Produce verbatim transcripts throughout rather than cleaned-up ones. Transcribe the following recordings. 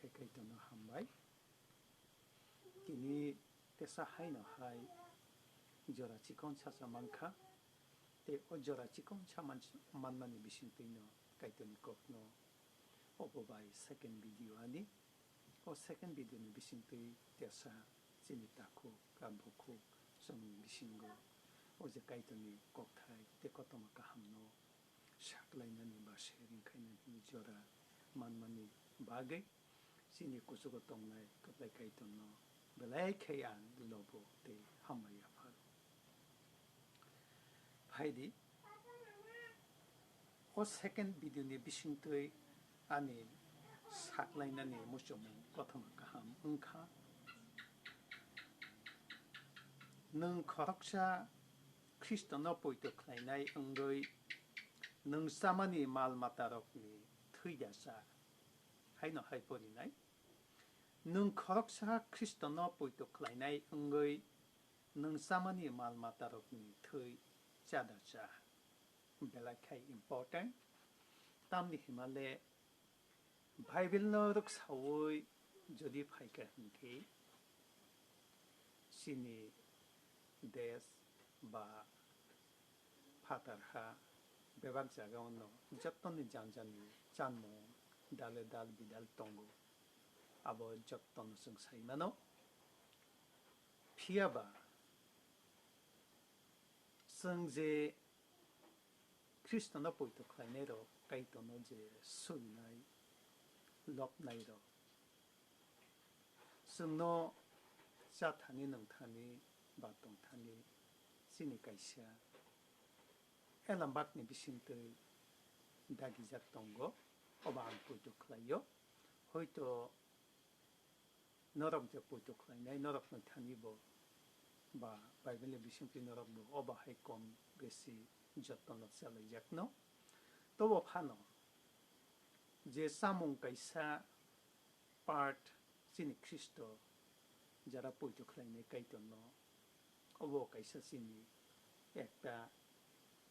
Kaitorno hambai. Tini tesa haino hai jora chikon sacha mankha. Tei o jora chikon sa man-, manmani bisingtwino Kaitorni kokno obo bai second video ani. O second video ni bisingtwi tesa chini takhuk, kabukhuk, chwngni bisingo o je Kaitorni kokthai tei koktwma kahamno saklainani ba sharing khainani jora manmani bagwi chini kuchugo tongnai kwplai Kaitorno belai khe ang lobo tei hambai yapharo. Phaidi, o second video ni bisingtwi ani saklainani muchungmung kothoma kaham wngkha. Nwng khoroksa Khristono poito khlainai wngwi nwng chamani mal matarokni thwi da cha? Haino hai porinai. Nwng khoroksa Khristono poito khlainai wngwi nwng chamani mal matarokni thwi cha da cha? Belai khai important. Tamni himale Bible no rwksaui jodi phaikha hinkhe chini desh ba phatar ha bebak jagao no jottoni jang jani chanmung dale dal bidal tongo. Abo jottono chwng sai mano. Phiya ba chwng je Khristono poito khlainairok, Kaitorno je surinai, lobnairok, chwngno chathani, nwngthani ba tongthani chini kaisa elambakni bisingtwi dagijak tongo, obo ang poito khlaio. Hoito norok je poito khlainai, norokni thani bo ba Bible ni bisingtwi norok bo obo hai kom besi jottono chalaijakno. Tobo phano je chamung kaisa part chini Khristo jara poito khlainai Kaitorno, obo kaisa chini ekta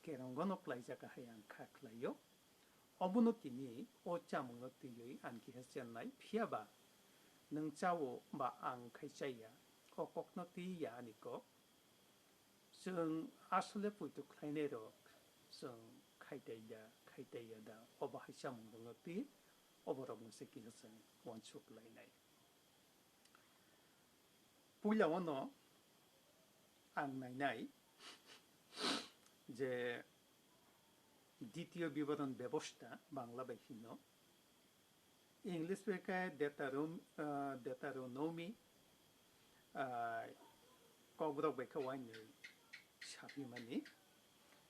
kerongono klaijak hai ang kha khlaio. Obono tini o chamungno twiwi ang khe chennai, phiya ba nwng chao ba ang khai chaya, o kokno twi ya ani kok. Chwng asole poito khlainairok chwng khaitai da, khaitai ya da, obo hai chamungrokno twi oborokno se kisa chwng uansuk lainai. Puila o no ang nainai je Ditio Biboron Bebosta, Bangla bai hino, English bai khe Deuterom-, ah, Deuteronomy, ah, Kokborok bai khe uainwi sapimani,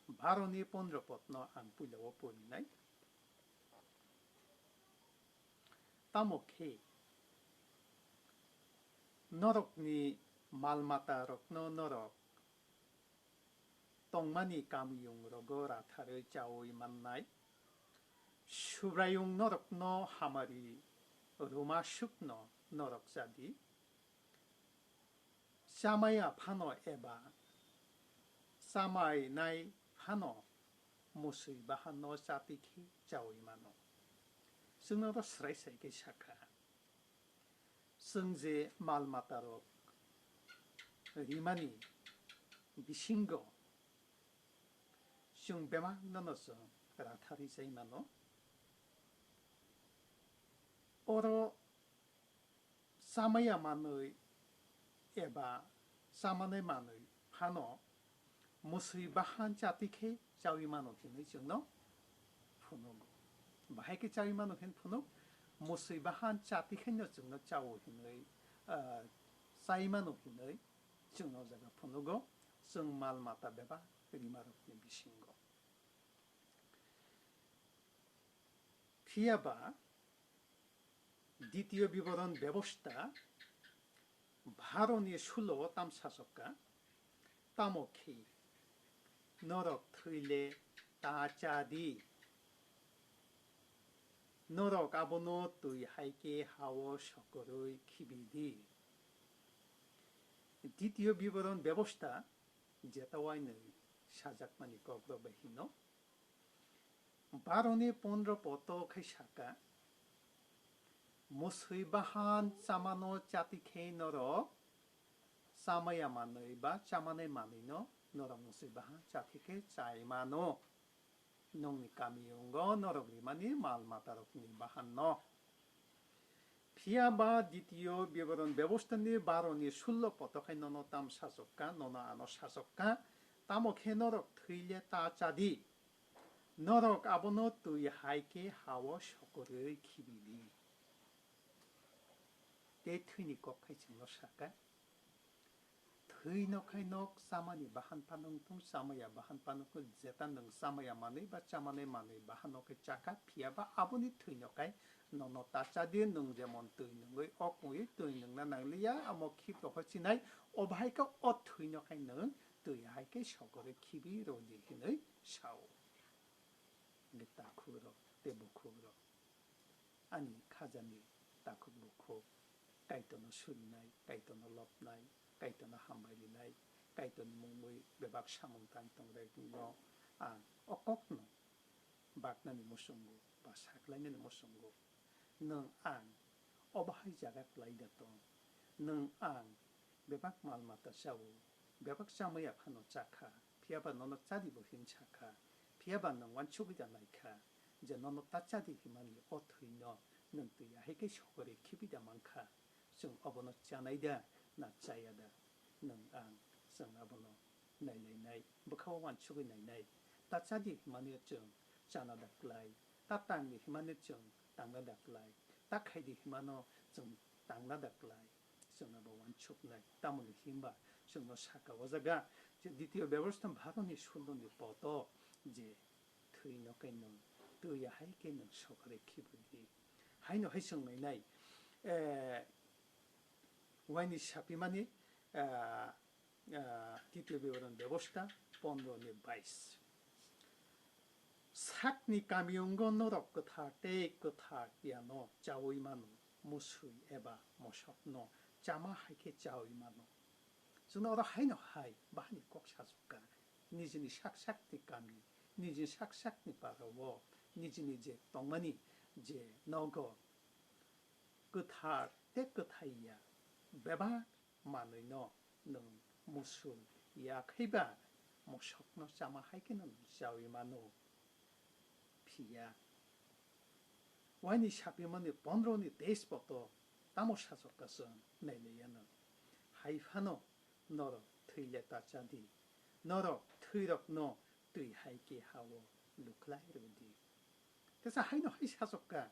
baro ni pondro pod no ang puila o porinai. Tamo khe norokni mal matarokno norok tongmani kamiyungrogo ratharwi chaui mannai. Subraiyung norokno hamari rwmasukno norok chadi. Chamaya phano eba chamainai phano musui bahanno chatwi khe chaui mano. Chwngno oro swrai sai khe sakha, chwng je mal matarok rimani bisingo chwng bebakno no chwng ratharwi chai mano. Oro chamaya manwi eba chamanai manwi phano musui bahan chatwi khe chaui mano hinwi chwngno phunugo. Bahai khe chaui mano hin phunuk, musui bahan chatwi khe no chwngno chao hinwi, ah, chai mano hinwi chwngno o jaga phunugo, chwng mal mata bebak rimarokni bisingo. Phiya ba Ditio Biboron Bebosta baro ni sulo o tam sachok kha, tamo khe norok thwile ta cha di, norok abono twi hai khe ha-o sokorwi khibi di. Ditio Biboron Bebosta jeta uainwi sajakmani kokrok bai hino. Baro ni pondro pod o khai saka, Musui bahan chamano chati khe norok chamaya manwi ba chamanai manwino norok musui bahan chati khe chai mano. Nongni kamiyungo norok rimani mal matarokni bahanno. Phiya ba Ditiyo Biboron Bebostani baroni sullo potokhai nono tam sachokka, nono ano sachokka, tamo khe norok thwi le ta cha di. Norok abono twi hai khe ha-o sokorwi khibi di. Tei thwini kok khai chwngno saka, thwino khai nok chamani bahan phano wng thung, chamaya bahan phano wng thung, jeta nwng chamaya manwi ba chamanai manwi bahano khe chakha, phiya ba aboni thwino khai nono ta cha di, nwng jemon twi nwngwi ok wngwi twi nwngna nangliya, amo khip rok chinai, o bahai khe o thwino khai nwng twi hai khe sokorwi khibi rw di hinwi sao. Hwnkhe takhuk rok tei bukhuk rok, ani khajani takhuk bukhuk, Kaitorno surinai, Kaitorno lobnai, Kaitorno hambai rinai, Kaitorni mungwi bebak samung tang tongnaino ang o kokno baknani muchungo ba saklainani muchungo. Nwng ang obo hai jaga kwlai da tong? Nwng ang bebak mal mata chao, bebak chamaya phano chakha, phiya ba nono cha di bo hin sakha, phiya ba nwng uansugwi da naikha je nono ta cha di himani o thwino nwng twi ahai khe sokorwi khibi da mankha. Chwng obono chanai da na chaya da? Nwng ang chwng abono nailainai, bwkha-o uansugwi nainai. Ta cha di himani chwng chana da klai, ta tang di himani chwng tangna da klai, ta khai di himano chwng tangna da klai, chwng abo uansuknai. Tamoni hinba chwngno saka o jaga je Ditiyo Bebostha baroni suloni poto je thwino khe nwng twi ahai khe nwng sokorwi khibi di. Haino hai chwng nainai, eh, waini sapimani, eh, ah, Titiyo Biboron Bebostha pondro ni bais. Sakni kamiyungo norok kwthar tei kwthar yano chaui mano, musui eba mosokno chama hai khe chaui mano. Chwngno oro haino hai bahani kok sachukka, nijini sak sakni kami, nijini sak sakni parao, nijini je tongmani je nogo, kwthar tei kwthai ya bebak manwino nwng muchung ya khe ba mosokno chama hai kheno nwng chaui mano. Phiya waini sapimani pondro ni teis poto tamo sachokka chwng nailaiya nwng. Hai phano norok thwi le ta cha di, norok thwirokno twi hai khe ha-o lukhlai rw di. Teisa haino hai sachokka,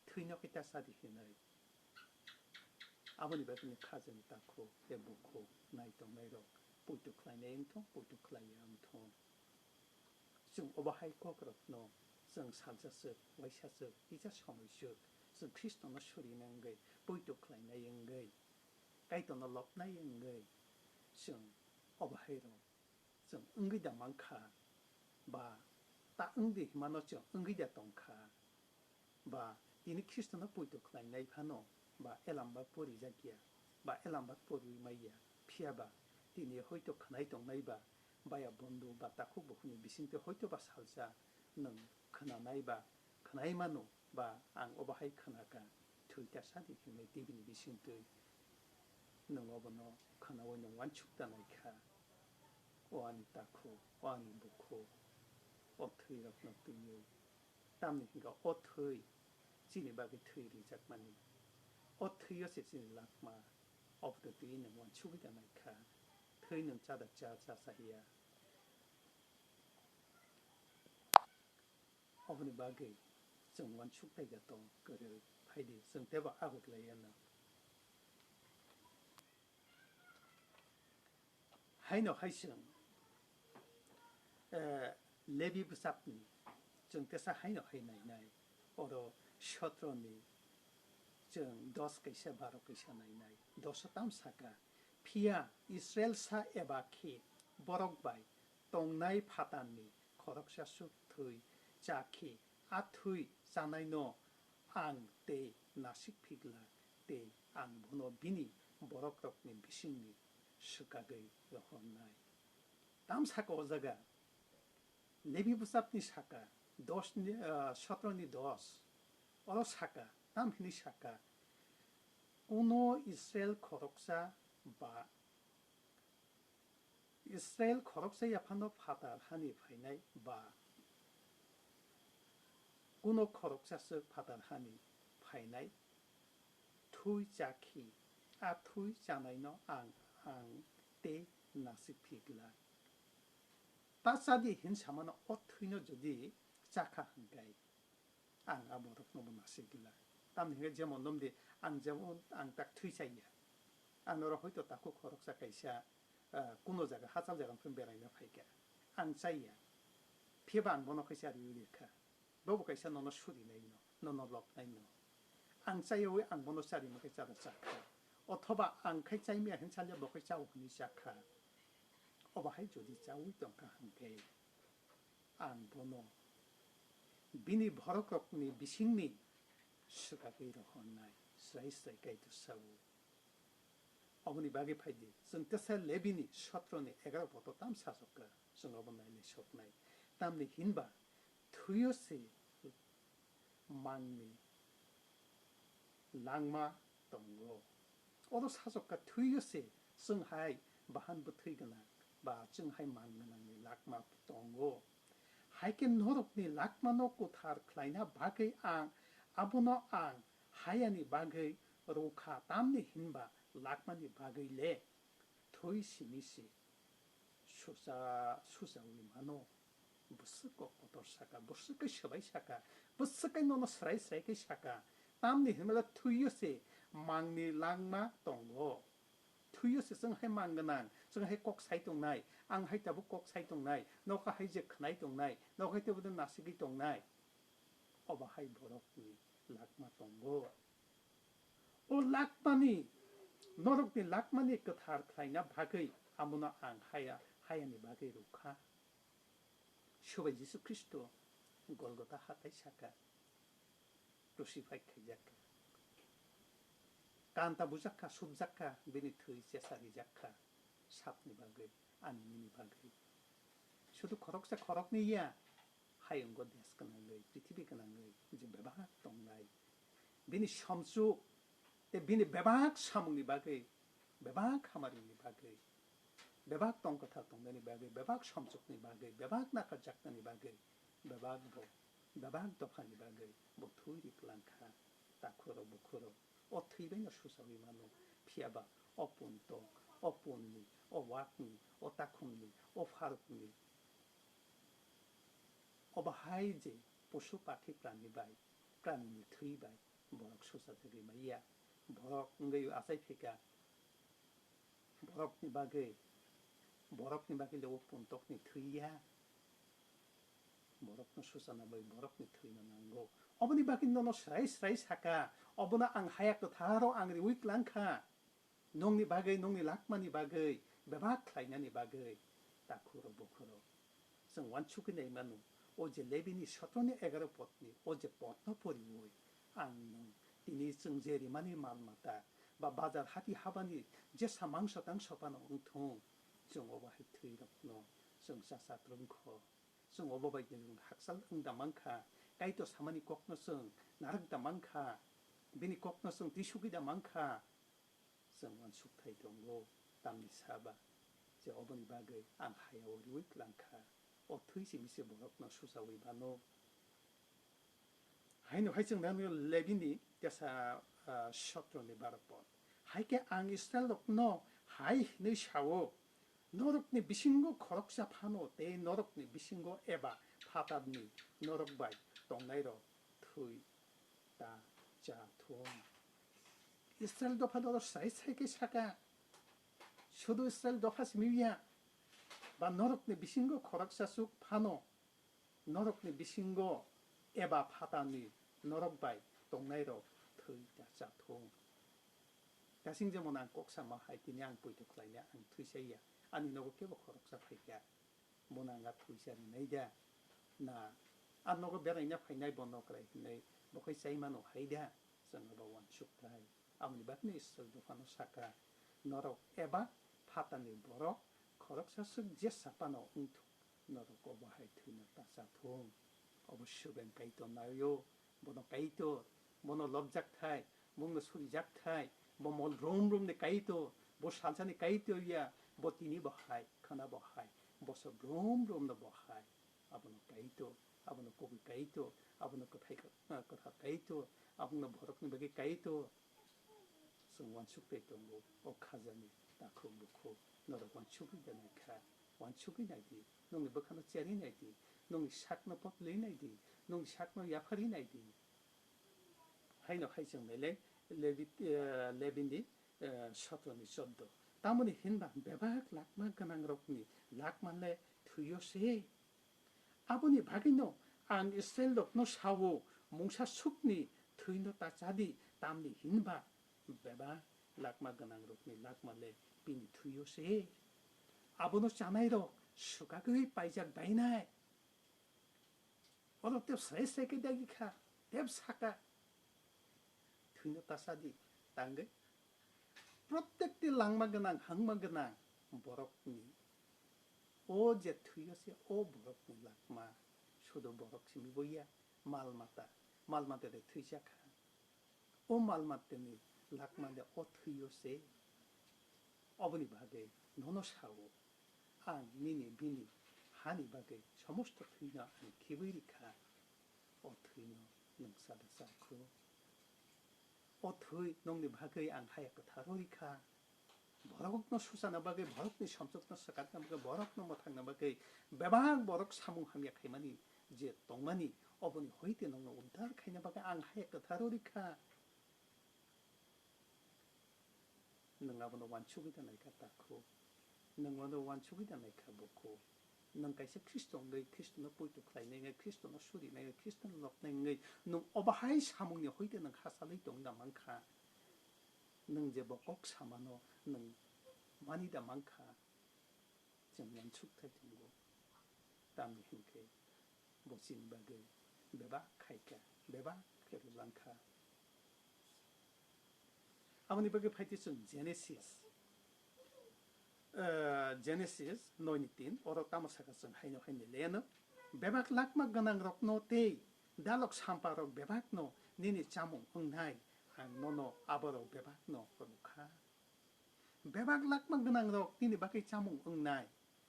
thwino khe ta cha di hinwi. Aboni bagwino khajani takhuk tei bukhuk nai tongnairok poito khlainai wng thung, poito khlaiya wng thung. Chwng obo hai kokrokno chwng saljaswk, waisaswk, kisa somoiswk, chwng Khristono surina wngwi, poito khlainai wngwi, Kaitorno lobnai wngwi, chwng obo hairok chwng wngwi da mankha, ba ta wngdi himano chwng wngwi da tongkha, ba tini Khristono poito khlainai phano ba elambak porijakya, ba elambak poriwi maiya, phiyaba tini hoito khwnai tongnai ba baya bondhu ba takhuk bukhukni bisingtwi hoito ba salsa nwng khwnanai ba khwnai mano, ba ang obo hai khwnakha, thwi ta cha di hinwi T V ni bisingtwi nwng obono khwnaui nwng uansuk ta naikha. O ani takhuk, o ani bukhuk, o thwirokno twiwi. Tamni hwnkhe o thwi chini bagwi thwi rijakmani. O thwio se chini lakma, obono twiwi nwng uansugwi ta naikha. Thwi nwng cha da cha, cha cha hiya. Oboni bagwi chwng uansuk taiga tong kwrwi. Phaidi chwng teibo abo khlaiya no. Haino hai chwng, eh, Lebi bwsapni chwng tesa haino hai nainai. Oro sotroni chwng dos kaisa, baro kaisa nainai. Doso tam saka, phiya Israel sa eba khe borok bai tongnai phatarni khoroksa swk thwi cha khe, a thwi chanaino ang tei nasik phiglak, tei ang bono bini borokrokni bisingni swkagwi rohornai. Tam saka o jaga, Lebi bwsapni saka, dos ni, ah, sotroni dos, oro saka, Tam hwnwi saka, kuno Israel khoroksa ba Israel khoroksa yaphano phatar hani phainai ba kuno khoroksa swk phatar hani phainai thwi chakhi, a thwi chanaino ang, ang tei nasik phi glak. Ta chadi hin samano o thwino jodi chakha hwnkhe, ang a borokno bo nasik glak. Tamni hwnkhe jemon nomdi, ang jemon ang tak thwi chaya. Ang norok hoito takhuk khoroksa kaisa, ah, kuno jaga, hachal jaga nokhrok beraina phaikha. Ang chaya. Phiya ba ang bono khe chariwi rikha. Bobo kaisa nono surinai no, nono lobnai no. Ang chayawi ang bono charima khe chara chakha. Othoba ang khai chaimaya hin salya bo khe chao hwnwi chakha. Obo hai jodi chawi tongkha hwnkhe, ang bono bini borokrokni bisingni swkagwi rohornai, srai srai Kaitor sao. Oboni bagwi phaidi, chwng tesa Lebini sotroni egaroh poto tam sajokha, chwng obo nailai soknai. Tamni hinba thwio se mangni langma tongo. Oro sajokha thwio se chwng hai bahan bwthwi gwnang ba chwng hai mang gwnangni langma tongo. Hai khe norokni langmano kwthar khlaina bagwi ang abono ang hayani bagwi rwkha, tamni hinba langmani bagwi le thwi simi se susa, susawi mano. Bwswk kok kotor saka, bwswk khe swbai saka, bwswk khe nono srai srai khe saka. Tamni hinmale thwio se mangni langma tongo. Thwio se chwng hai mang gwnang, chwng hai kok sai tongnai, ang hai tabuk kok sai tongnai, noka hai je khwnai tongnai, noka hai tabuk nasigwi tongnai. Obo hai borokni langma tongo. O langmani, norokni langmani kwthar khlaina bagwi amono ang haya, hayani bagwi rwkha. Subai Jisu Khristo Golgotha hathai saka, crucified khaijakha. Kanta bujakha, subjakha, bini thwi chesarijakha, sapni bagwi, ani nini bagwi. Sudu khoroksa khoroknwi ya, hayungo desh gwnangwi, prithibi gwnangwi, je bebak tongnai. Bini somchuk, tei bini bebak samungni bagwi, bebak hamaringni bagwi, bebak tongkwthar tongnaini bagwi, bebak somchukni bagwi, bebak nakarjaknani bagwi, bebak bo, bebak dophani bagwi bo thwi ri kwlangkha, takhurok bukhurok. O thwi baino susawi mano, phiya ba o puntok, o punni, o wakni, o takhumni, o pharukni, obo hai je posu pakhi prani bai, pranini thwi bai borok susajagwi maya. Borok wngwi achai phika, borokni bagwi, borokni bagwi le o puntokni thwi ya. Borokno suchana bai borokni thwino nango. Oboni bagwi nono srai srai saka, obono ang haya kwtharo ang riwi klangkha. Nongni bagwi, nongni lakmani bagwi, bebak khlainani bagwi, takhurok bukhurok. Chwng uansukwi nai mano, o je Lebini sotroni egaroh podni, o je podno poriwi, ang nwng tini chwng je rimani mal mata, ba bazar hati habani jesa mangso tangso phano wngthung, chwng obo hai thwirokno chwng chacha twrwngkho. Chwng obo bai chwng hakchal wng da mankha, Kaitor samani kokno chwng narwk da mankha, bini kokno chwng tisugwi da mankha. Chwng uansukthai tongo, tamni saba je oboni bagwi ang hayao riwi klangkha, o thwi simi se borokno suchawi mano. Haino hai chwng nangno Lebini tesa, ah, sotroni baro pod. Hai khe ang Israelrokno hai hwnwi sao, norokni bisingo khoroksa phano tei norokni bisingo eba phatarni norok bai tongnairok thwi ta cha thung. Israel dopha doro sai sai khe saka, sudu Israel dopha simi ya, ba norokni bisingo khoroksa chuk phano, norokni bisingo eba phatarni norok bai tongnairok thwi ta cha thung. Kasing jemon ang kok sama hai tini ang poito khlaina ang thwi chaya, ani nogo kebo khoroksa phaikha. Bono ang a thwi cha rinai da? Na, a nogo beraina phainai bo nokrai hinwi bo khai chai mano hai da? Chwng abo uansukthai. Aboni bagwino Israel dophano saka, norok eba phatarni borok khoroksa swk jesa phano wngthung, norok obo hai thwino ta cha thung. Obo Soben Kaitor naio, bono Kaitor Bono lobjak thai, bongno surijak thai, bo mol brum brum ni kaito, bo salsani kaito ya, bo tini bo hai, khana bo hai, boso brum brum no bo hai. Abono kaito, abono kubui kaito, abono kwthai ka-, ah, kwthar kaito, abono borokni bagwi kaito. Chwng uansuk tei tongo, o khajani takhuk bukhuk, norok uansugwi da naikha, uansugwi naidi, nongni bwkhano cherwi naidi, nongni sakno potlwi naidi, nongni sakno yapharwi naidi. Haino hai chwng belai Levi, eh, Levini, eh, sotroni choddo. Tamoni hinba bebak lakma gwnangrokni lakma le thwio se. Aboni bagwino ang Israilrokno sao, mungsa sukni thwino ta chadi, tamni hinba bebak lakma gwnangrokni lakma le bini thwio se. Abono chanairok swkagwi paijak bainai. Oro tep srai srai khe dagi kha, tep saka. Thwino ta chadi, tangwi. Protekti langma gwnang, hangma gwnang borokni. O je thwio se o borokni lakma. Sudo borok simi boya, mal mata. Mal mata de thwijak kha. O mal matani lakma de o thwio se. Oboni bagwi nono sao, ang nini bini hani bagwi somosto thwino ang khibwi rikha. O thwino nwng sada chakhu. O thwi nongni bagwi ang haya kwtharo rikha. Borokno suchana bagwi, borokni somsokno swkakna bagwi, borokno mwthangna bagwi, bebak borok samung hamya khaimani je tongmani, oboni hoite nongno uddar khaina bagwi ang haya kwtharo rikha. Nwng abono uansugwi da naikha takhu, nwng abono uansugwi da naikha bukhu. Nwng kaisa Khristo wngwi, Khristono poito khlainai wngwi, Khristono surinai wngwi, Khristono lobnai wngwi, nwng obo hai samungni hoite nwng hachalwi tong da mankha. Nwng je bo kok samano nwng mani da mankha. Chwng uansuk thai tongo. Tamni hinkhe bo chini bagwi bebak khaikha, bebak khe rwlangkha. Aboni bagwi phaitwi chwng Genesis, eh, Genesis noi ni tin, oro tamo saka chwng haino haino leyano, bebak lakma gwnangrokno tei dalok samparok bebakno nini chamung wngnai, ang nono aborok bebakno rwkha. Bebak lakma gwnangrok nini bagwi chamung wngnai,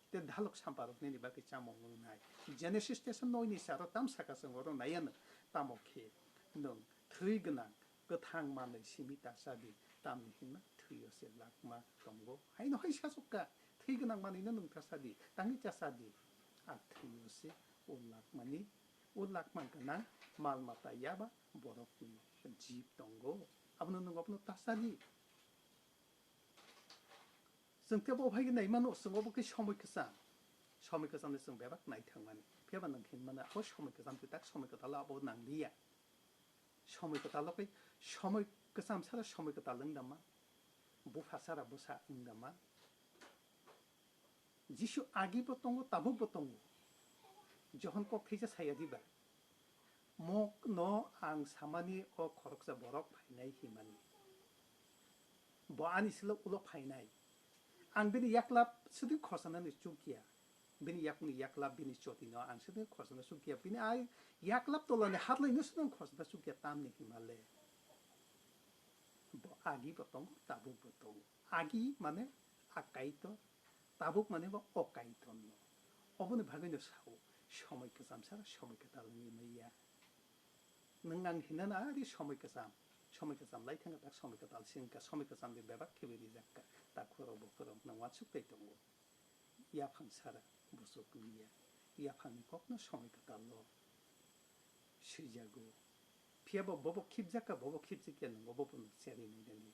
tei dalok samparok nini bagwi chamung wngnai. Genesis teisa noi ni saro tam saka chwng oro naiya nwng, tamo khe nwng thwi gwnang kwthang manwi simi ta chadi, tamni hinma thwio se lakma tongo. Haino hai sachukka, thwi gwnang manwino nwng ta chadi, tangwi cha chadi. A thwio se o lakmani, o lakma gwnang mal mata yaba borokni jib tongo. Abono nwng abono ta chadi. Chwng tei bo phai nai mano, chwng obo khe somoi kwcham. Somoi kwcham ni chwng bebak nai thang mani. Phiya ba nwng hin mano, abo somoi kwcham twi tak somoi kwtal abo nang liya. Somoi kwtal o khe somoi kwcham sara somoi kwtal wng da man. Bupha sara bwsa wng da man. Jisu agi bo tongo, tabuk bo tongo. Johon kok theisa saya diba. Mok no ang samani o khoroksa borok phainai himani. Bo ani silo ulo phainai. Ang bini yaklap sudui khorsanani chukya. Bini yakni yaklap bini chotino ang sudui khorsana chukya. Bini ai yaklap tolani hatlai no sudui khorsana chukya tamni himale. Bo agi bo tongo, tabuk bo tongo. Agi mane a Kaitor, tabuk mane bo o Kaitor no. Oboni bagwi no sao, somoi kwcham sara somoi kwtal wngwi maya. Nwng ang hinana ari somoi kwcham, somoi kwcham lai thangkha tak somoi kwtal singkha, somoi kwcham de bebak khebai rijak kha, tak khoro bo khoro nwng uansuk tei tongo. Yaphang sara buchuk wngya, yaphangni kokno somoi kwtal o swijago. Phiya bo bobo khibjak kha, bobo khibjak ya, nwng bobo no cherwi nai nani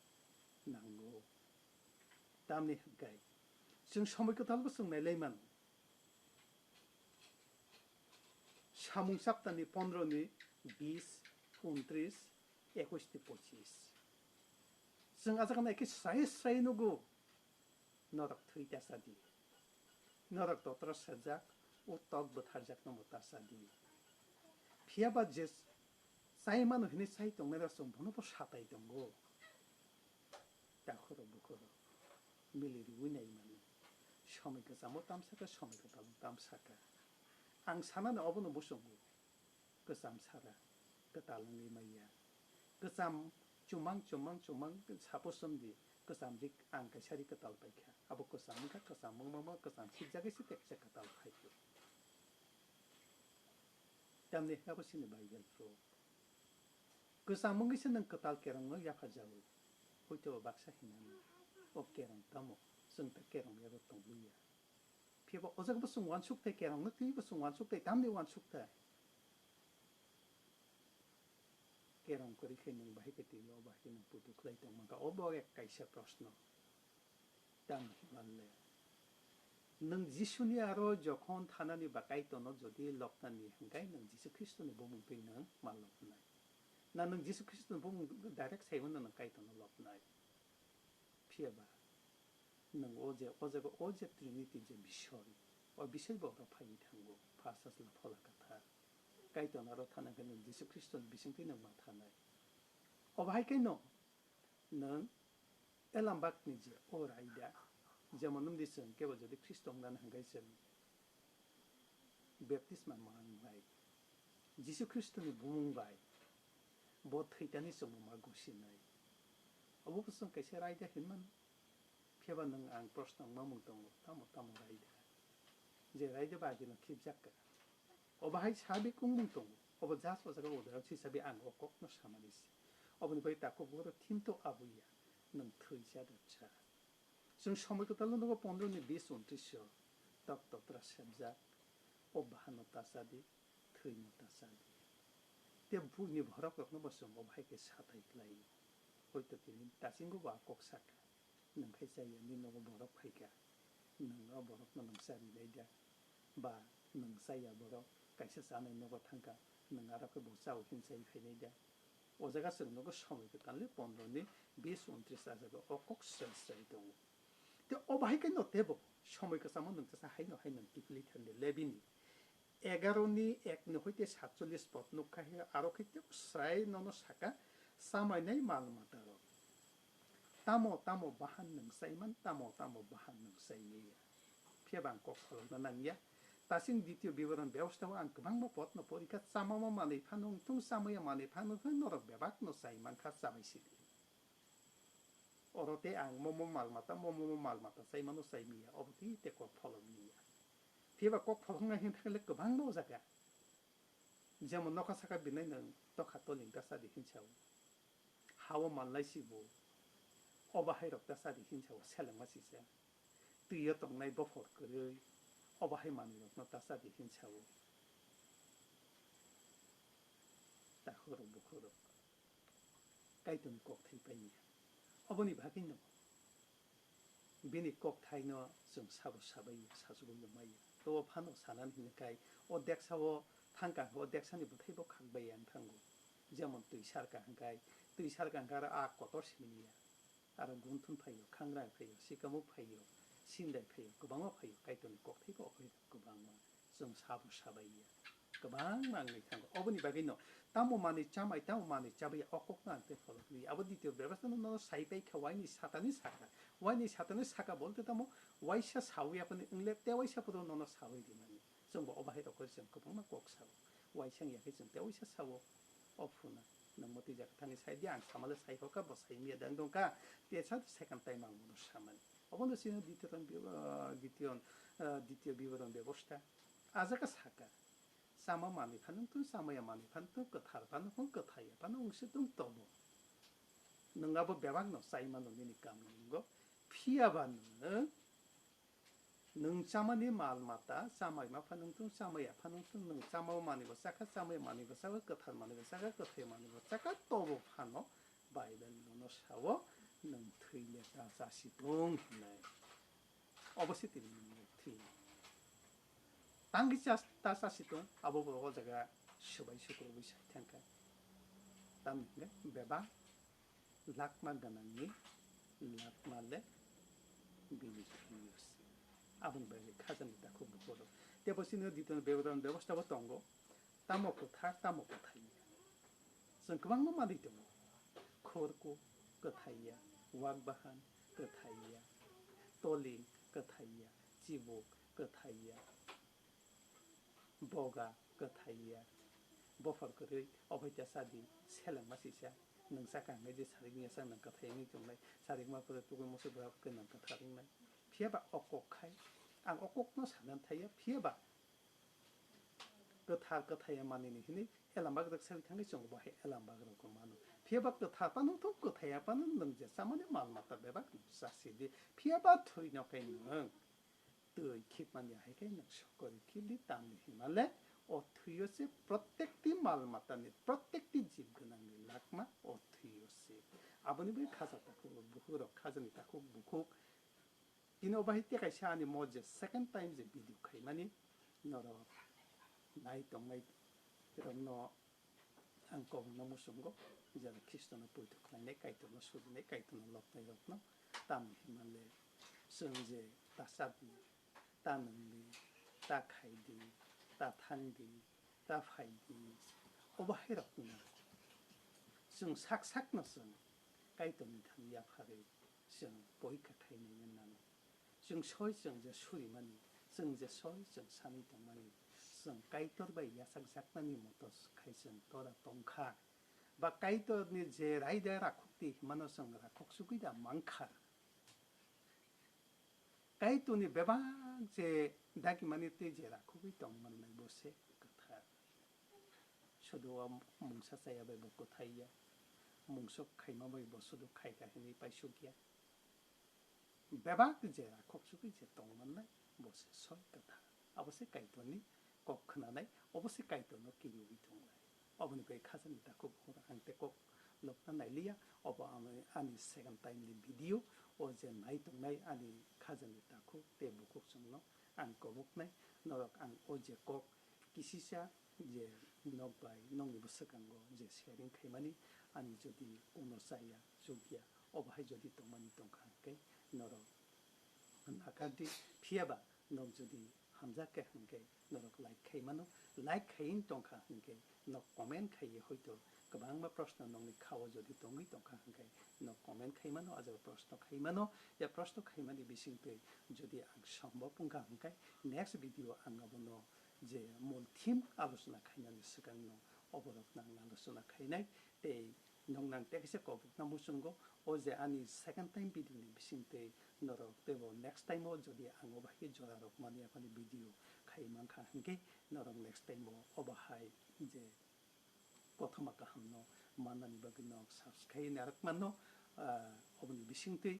nango. Tamni hwnkhe chwng somoi kwtal bo chwng nai lai mano. Samung chapter ni pondro ni bis, untris, ekush tei pochis. Chwng a jaga no ekhe srai srai nugo, norok thwi ta chadi. Norok dotro sejak, o tok bwtharjakno bo ta chadi. Phiya ba je chai mano hinwi chai tongnai rok chwng bono bo satai tongo. Takhoro bukhoro mili riwi nai mano. Somoi kwchamo tamsaka, somoi kwtalo tamsaka. Ang sanani obono muchungo. Kwcham sara kwtal wngwi maya. Kwcham chumang chumang chumang sapo somdi, kwcham ri ang kaisa ri kwtal paikha. Abo kwcham wngkha, kwcham wngmano kwcham sibjagwi se teksa kwtal phaikha. Tamni hwnkhe abo chini Bible rok. Kwcham wngwi se nwng kwtal kerongno yapharjago. Hoito baksa hinani. O kerong tamo? Chwng ta kerong yago tongliya. Phiya ba o jaga bo chwng uansuk thai, kerongno twiwi bo chwng uansuk thai, tamni uansuk thai? Kerong kwrwi khe nwng bahai khe twi o bahai khe nwng puitu khlai tong mankha? Obo ek kaisa proshno. Tamni hwnba le nwng Jisuni aro jokhon thanani ba Kaitorno jodi lobnani hwnkhe nwng Jisu Khristoni bumung twi nwng ma lobnai. Na nwng Jisu Khristoni bumung direct saiwi nwng Kaitorno lobnai? Phiya ba nwng o je, o jaga o je Trinity je bisoi, o bisoi bo oro phaiwi thango, Pha, Sa, Chwla, Phola Kwthar. Kaitorno aro thana hwnkhe nwng Jisu Khristoni bisingtwi nwng ma thanai. Obo hai khe no nwng elambakni je o raida, jemon wngdi chwng kebo jodi Khristo wngnani hwnkhe chwng baptisma mangnai, Jisu Khristoni bumung bai bo thwitani chwngno ma gosinai. Obo bwswng kaisa raida hinmano. Phiya ba nwng ang proshno wngma mung tongo, tamo tamo raida? Je raida ba agino khibjak ka. Obo hai sabi kungmung tongo. Obo just o jaga udahoron hisabe ang o kokno samani se. Oboni bai takhuk boro thinto abuya, nwng thwi cha da cha. Chwng Somoi Kwtal nugo pondro ni bis untris o, tok totra sebjak, o bahan no ta cha di, thwi no ta cha di. Te buini borok rok no bo chwng obo hai khe satai khlai o. Hoito tini dasingo bo a kok saka. Nwng khai chaya, nini nogo borok phaikha, nwng o borokno nwng cha rinai da? Ba nwng chaya borok kaisa chanai nogo thangkha, nwng aro khe bo chao hwn chai phainai da? O jaga chwng nogo Somoi Kwtalni pondro ni bis untris a jaga o kok sel sel tongo. Te o bahai khe no tebo Somoi Kwchamo nwng teisa hai no hai nwng kiphilwi thangdi Lebini egaro ni ek ni hoite satchollis pod nukha he, aro khe tebo srai nono saka, chamainai mal mata rok. Tamo tamo bahan nwng chaiman, tamo tamo bahan nwng chaimaya. Phiya ba ang kok pholokna nangya. Tasing ditio biboron bebostha o ang kwbangma podno porikha, chamama manwi phano wngthung, chamaya manwi phano wngthung, norok bebakno chai mankha, chabai sidi. Oro tei ang momo mal mata, momo mal mata chaimano chaimiya, obo tei tei kok pholokliya. Phiya ba kok pholoknai hwn thangkhe kwbangma o jaga. Jemon nokha saka binai nwng tokha toling ta chadi hinsa o. Hao manlai sibo. Obo hai rok ta chadi hinsa o selengma sisa. Twi o tongnai bophor kwrwi. Obo hai manwi rokno ta chadi hinsa o. Takhuk rok bukhuk rok. Kaitorni kok thai pai ya. Oboni bagwi no. Bini kokthaino chwng sabo sabai ya, sajagwi no maya. To o phano sanani hwnwi khai o deksa o thangkha, o deksani bwthai bo khakbai ya wng thango. Jemon twi sarkha hwnkhai, twi sarkha hwnkhai aro a kotor simi ya. Aro gunthun phaio, khangrang phaio, sikamuk phaio, sindai phaio, kwbangma phaio, Kaitorni kokthai bo okhai kwbangma. Chwng sabo sabai ya. Kwbangma wngwi thango. Oboni bagwino tamo manwi chamai, tamo manwi chabwi ya, o kokno ang tei pholok di. Abo ditio bebastha no nono sai pai kha, waini satani saka. Waini satani saka bolte tamo waisa sawi ya phano wngle te waisa puro nono sawi di mani. Chwng bo o bahai rok khe chwng kwbangma kok sao. Waisa wng ya khe chwng te waisa sao. O phuna. Nwng mwtwi jak thani sai di, ang samale sai hoka, bo sai miya dang dong ka. Te sa second time ang bono samani. Obono sino ditio, ah, ditio, ah, ditio biboron bebostha. Ajaka saka, chama manwi phano wngthung, chamaya manwi phano wngthung, kwthar phano wngthung, kwthaiya phano wngsi thung tobo. Nwng abo bebakno chai mano nini kamiyungo, phiya ba nwng, nwng chamani mal mata, chamaima phano wngthung, chamaya phano wngthung, nwng chama manwi bo chakha, chamaya manwi bo chakha, kwthar manwi bo chakha, kwthai manwi bo chakha, tobo phano Bible nono sao, nwng thwi le ta chasi thung hinwi. Obo se tini nwng thwi. Tangwi chas-, ta chasi thung, abo bo o jaga swbai sukrubwi sai thangkha. Tamni hwnkhe bebak lakma gwnangni lakma le bini thwi se. Aboni bagwi khajani takhuk bukhuk rok. Tei bo chini ditino bebak bebostha bo tongo. Tamo kwthar, tamo kwthai ya. Chwng kwbangma manwi tongo. Khorku kwthai ya, wak bahan kwthai ya, toling kwthai ya, chibuk kwthai ya, boga kwthai ya, bophor kwrwi, oboita sadi, selengma sisa, Nwng chakha hwnkhe je sarik wngya chak nwng kwthai wngwi tongnai, sarik ma kwthai tugui muchuk bwrap khe nwng kwthar wngnai. Phiya ba o kok khai ang o kokno sana thaiya, phiya ba kwthar kwthaiya manini hinwi elam bagrok sawi thangwi chwng bo hai elam bagrok mano. Phiya ba kwthar phano tong kwthaiya phano nwng je chamani mal mata bebak chasi di. Phiya ba thwino khe nwng twi khipmani hai khe nwng sokori khibdi tamni himale o thwio se protekti mal matani, protekti jib gwnangni lakma o thwio se. Aboni bai khaja takhuk bukhuk rok, khajani takhuk bukhuk. Tini o bahai tei kaisa ani mo je second time je video khaimani norok nai tongnai rokno ang kobokno muchungo, jera Khristono poito khlainai, Kaitorno sujinai, Kaitorno lobnai rokno. Tamni himale chwng je ta chadi, ta nwngdi, ta khaidi, ta thangdi, ta phaidi, o bahai rokno chwng sak sakno chwng Kaitorni thani yapharwi chwng porikha khainai nango. Chwng soi chwng je surimani, chwng je soi chwng sanwi tongmani, chwng Kaitor bai yachakjaknani moto khai chwng tora tongkha. Ba Kaitorni je raida rakhokti himano chwng rakhok sugwi da mankha. Kaitorni bebak je dagimani tei je rakhogwi tongmannai bo se kwthar. Sudu o mungsa chaya bai bo kwthaiya, mungsa khaima bai bo sudu khaikha hinwi paisukya. Bebak je rakhok sugwi je tongmannai bo se soi kwthar. Abo se Kaitorni kok khwnanai, obo se Kaitorno kiriwi tongnai. Oboni bai khajani takhuk bukhuk ang tei kok lokna nailiya, obo ani, ani second time ni video, o je nai tongnai ani khajani takhuk tei bukhuk chwngno ang koboknai, norok ang o je kok kisisa je nok bai nokni bwswkango je sharing khaimani, ani jodi uno chaya chukya, obo hai jodi tongmani tongkha hwnkhe norok nakardi, phiya ba nok jodi hamjak khe hwnkhe norok like khai mano, like khaiwi tongkha hwnkhe nok comment khaiwi hoito kwbangma proshno nokni khao jodi tongwi tongkha hwnkhe nok comment khai mano, ajabo proshno khai mano, ya proshno khaimani bisingtwi jodi ang sombhob wngkha hwnkhe next video ang abono je mul theme alochona khainani swkangno oborokno ang alochona khainai tei Nwng nang tei kaisa kobokna muchungo, o je ani second time video ni bisingtwi norok teibo next time o jodi ang o bahai jora rok mani aphani video khai mankha hwnkhe norok next time o o bahai je kothoma kaham no mannani bagwi nok subscribe narwk mano, ah, oboni bisingtwi